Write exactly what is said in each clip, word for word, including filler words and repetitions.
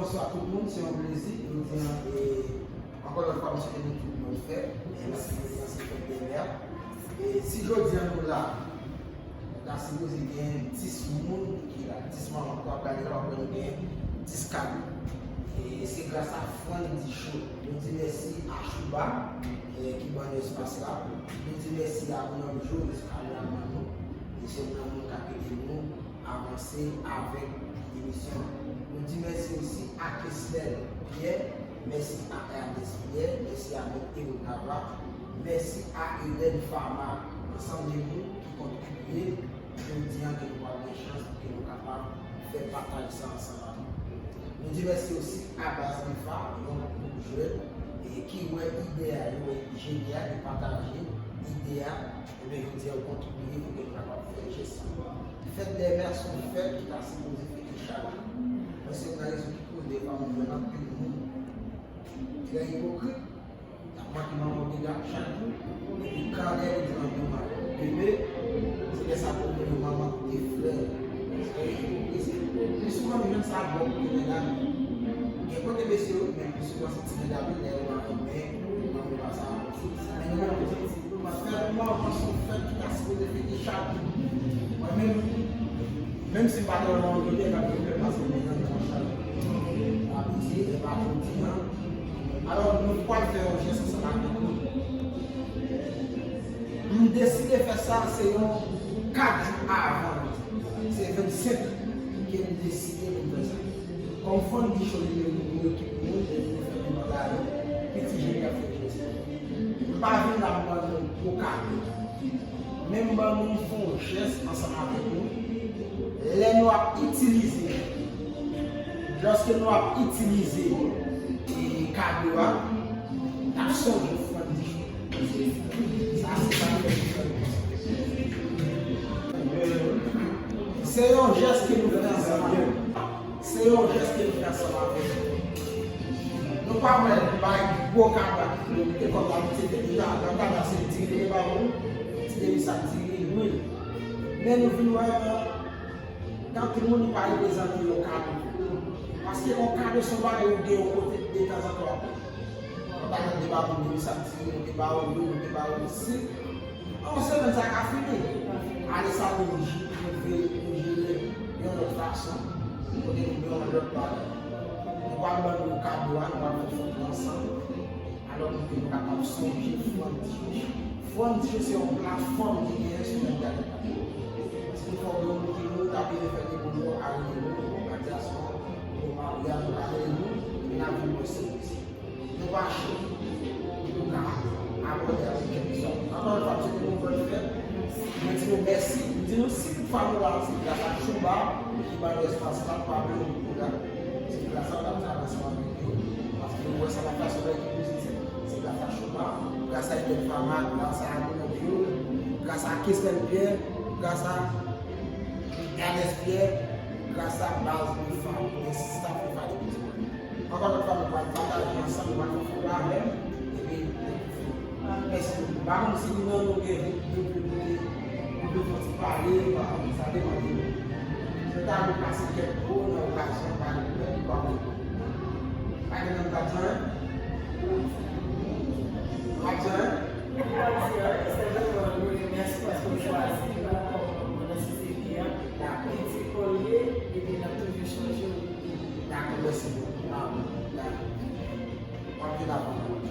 Bonswa tout moun, se yon plezi. Jodi a, e, ankò yon lòt fwa, m swete nou tout bòn fèt. E, paske jodi a se fèt dè mè. E, si jodi a nou la, nou ta sipoze gen dis moun ki la, dis manman, pou ap gade la, w ap wè nou gen dis kado. E, se gras a Fran Dicho. Nou di mèsi a Chouba, e, ki ban nou espas la. Nou di mèsi a William Jones, kameramann nou. E se yon granmoun k ap ede nou avanse avèk emisyon an. Nou di mèsi osi a Keslèn Pyè, mèsi a Ernest Pyè, mèsi a Mèt Ewo Nava, mèsi a Eden Fama, ansanm de moun ki kontribiye jodi a ke nou pral gen chans pou ke nou kapab fè pataj sa ansanm avè nou. Nou di mèsi osi a Baz Lifa, yon gwoup jèn, e ki wè ide a, yo wè jeni a, yo pataje ide a, ebyen, jodi a, yo kontribiye pou ke nou kapab fè jès sa. Fèt dè mè se yon fèt ki ta sipoze fete chak jou. Mwen se yon nan rezon ki koz defwa m wè anpil moun trè ipokrit, y ap manke manman piga chak jou, epi kanè yo di nan do mal. Bebe, se lè sa pou mwen manman koute flè. Pi souvan, nou jwenn sa bò kote medam yo. Gen kote mesye yo, men pi souvan se ti medam yo, lè yo pa renmen manman sa. Men nou menm, fèt manman se yon fèt ki ta sipoze fete chak jou. Mwen menm, menm si m pa t nan yon milye k ap fè fèt, paske mwen nan yon chak. Abitye, e pa jodi a. Alò, nou pral fè yon jès ansanm avèk nou. M deside fè sa, se yon kat jou avan, se vennsenk ke m deside pou m fè sa. Kòm Fran Dicho li menm, nou ekip nou, nou fè menm bagay, piti jeni ap fè jès. M pa vin la pou ban nou gwo kado. Men m ban nou fè yon jès ansanm avèk nou. Lè nou ap itilize, lòske nou ap itilize, e, kado a, n ap sonje Fran Dicho. Sa se pa fè. Se yon jès ke nou fè ansanm avèk. Se yon jès ke nou fè ansanm avèk. Nou pa wè bay gwo kado a, nou te kòm labitid deja, nan kado a se diri, nou pa wè, ti demi sak diri, lwil. Men nou vin wè, nan tout moun, nou pa reprezante yon kado. Paske yon kado se yon bagay ou gen yon kote detanzantan w ap pran. Nou ta nan deba pou nou, sa di, nou te ba ou lwil, nou te ba ou sik. Yon semèn sa ka fini. Ale sa nou jere, nou jere yon lòt fason. Kote nou gen yon lòt bagay. Nou pral ban nou kado a, nou pral fè fèt ansanm. Alò pou ke nou kapab sonje Fran Dicho. Fran Dicho se yon platfòm ki genyen sou entènèt la. Si nou fè yon moun ki nou ta byen fè de moun yo, a rele nou, a dyaspora, pou maryaj, nou ka rele nou, e n a vin wè sèvis. Nou pa cho. Nou ka abòne avèk kèlkeswa. Ankò yon fwa, m swete nou bòn fèt. Mwen di nou mèsi. M di nou, si toutfwa nou la, se gras a Chouba ki ban nou espas la, pa bliye nou la. Se gras a w n ap travay ansanm avèk yo. Paske nou wè sa n ap fè sou ekip mizik, se gras a Chouba, gras a Eden Fama, gras a Amoun Anpil, gras a Keslèn Pyè, gras a Ernest Pyè, gras a Baz Lifa, e staff Lifa depi dimanch. Ankò yon lòt fwa, nou pral pataje ansanm, nou pral fè fòm la menm, epi, mèsi. M pa konn si nou nan nou gen, nou, nou, nou, nou, nou fè ti pale, pa, sa depann de nou. Nou ta vle pase kèk mo nan okazyon, pa, pa, pa, pa gen nan okazyon, en? Okazyon, en? Nou pa di anyen, senpleman, nou di mèsi paske w chwazi nou kòm manm nan sosyete a. Dakò. Pitit pa w ye, epi n ap toujou chonje w. Dakò, mèsi bokou. Dakò. W ap vin avan mwen.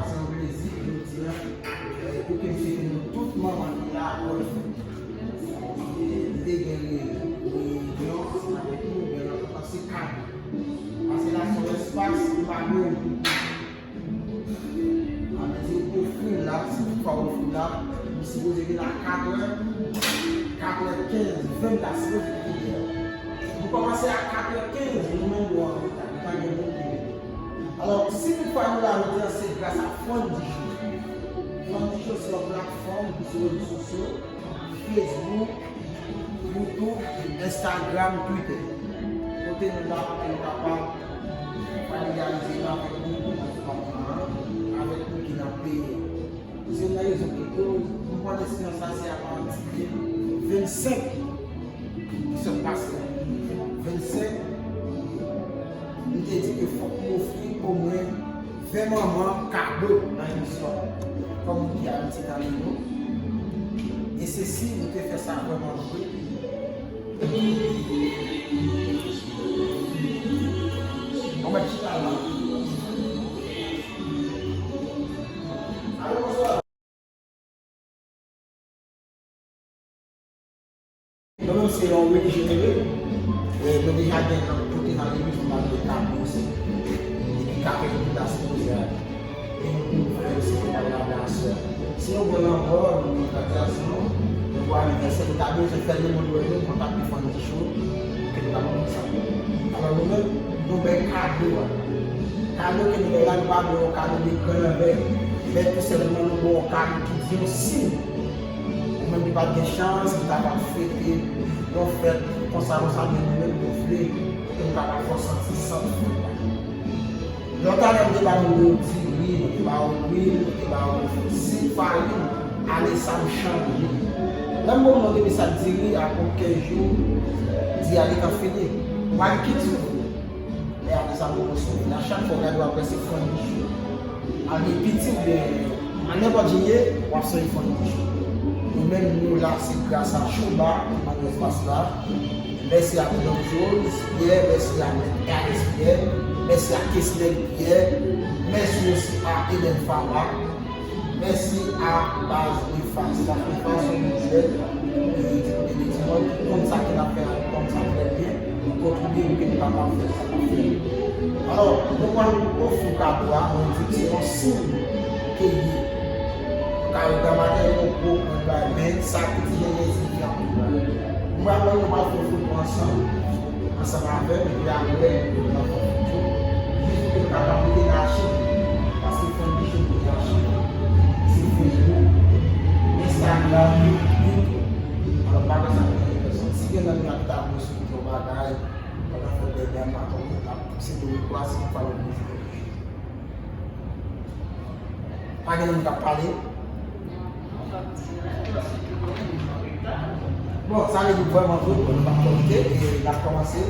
Se yon plezi jodi a, eh, pou ke m swete nou tout manman ki la, wè. Eh, nou te gen re-, reyinyon ansanm avèk nou, men nan tan se kado. Paske la se yon espas ki pa dwe. Ann di ofri la, si toutfwa ofri la, li sipoze vin a katrè, katrè kenz, venn la sipoze fini a. Nou kòmanse a katrè kenz, nou menm nou an reta, nou pa gen moun ki rete. Alò, si toutfwa nou la jodi a, se gras a Fondisho. Fondisho se yon platfòm ki sou rezo sosyo, Facebook, YouTube, Instagram, Twitter. Kote nou la, kote nou kapab familyarize nou avèk moun ki nan depatman an, avèk moun ki nan peyi an. Se youn nan rezon ki koz nou pran desizyon sa, se apa yon ti de vennsenk ki sot pase la. Vennsenk, nou te di ke fòk nou ofri omwen ven manman kado nan emisyon an. Kòm nou di Ayiti tann nou. E se si nou te fè sa vrèman vre. Bon, mwen chita la. Alo, bonswa. Nou menm se yon relijye nou ye. E nou deja gen nan kote nan legliz nou mande kado osi. Epi kafe nou ta sipoze a. E nou pou fè osi pou pale avè asè. Si nou gen lanmò, nou gen gradyasyon, nou pou anivèsè, nou ta bezwen fè lemonn wè nou, kontakte Fondisho, pou ke nou ta konn sa. Alò nou menm, nou bay kado a. Kado ke nou bay la, nou pa bay yon kado de gran lè, men tou senpleman nou bay yon kado ki di yon siy. Ou menm ki pa t gen chans, ou ta pral fete yon fèt konsa, konsa, men nou menm nou vle pou nou kapab fè w santi sant fèt la. Lòt ane, nou te ba moun yo diri, nou te ba yo lwil, nou te ba yo sik farin, ane sa m chanje. Lè m ba w non depi sa diri, apre kenz jou, diri a gentan fini. Ou pa gen kilti pou fè. Men apre sa, pwomosyon vin. A chak fwa w gade, w ap wè se Fondisho. Al gen piti oubyen an nenpòt jan ye, w ap sonje Fondisho. Nou menm, nou la, se gras a Chouba ki ban nou espas la. Mèsi a Don Jones Pierre, mèsi a Mèt Ernest Pierre, mèsi a Kesnel Pierre, mèsi osi a Eden Fama. Mèsi a baz Refas. Baz Refas se yon jèn, e, di kote de Timon, ki konn sa ke l ap fè a, li konn sa trè byen, li kontribye pou ke nou kapab fè sa n ap fè. Alò, nou pral ofri kado a, nou di se yon siy ke l ye. Kado a maten, yon gwo pran bay, men sa ki ti jan ye, se ki ap pran. Nou pral, nou pral fè yon foto ansanm. Ansanm avè m, epi apre, nou pral fè foto. Jis pou ke nou kapab mete nan achiv. Paske Fondisho mete achiv. Se Facebook, Instagram, YouTube. Alò, pa gen sa pou gen pèsonn. Si gen nan nou la ki ta vle sou yon bagay, pandan fè dènye a, pa konnen, se de ou twa, si nou pa oblije. Pa gen moun k ap pale. Bon, sa vle di vrèman vre, bon, nou p ap konte, e n ap kòmanse.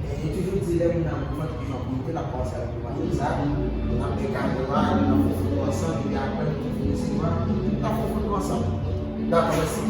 E yo toujou di lè moun nan mouvman, ki jan pou moute, n ap kòmanse avèk mouvman sa. N ap dekale la, epi n ap fè foto ansanm, epi apre, nou tou fini se mwa, n ap fè foto ansanm. Dakò, mèsi.